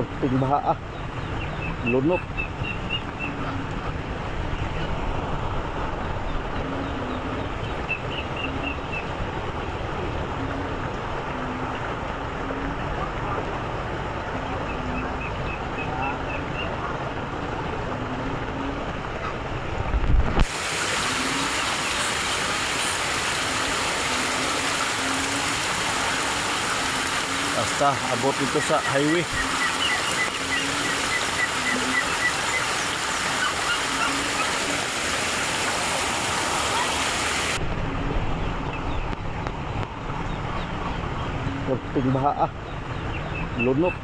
Perting baha ah. Lunok. Basta abot dito sa highway. Perting baha ah. Lunok.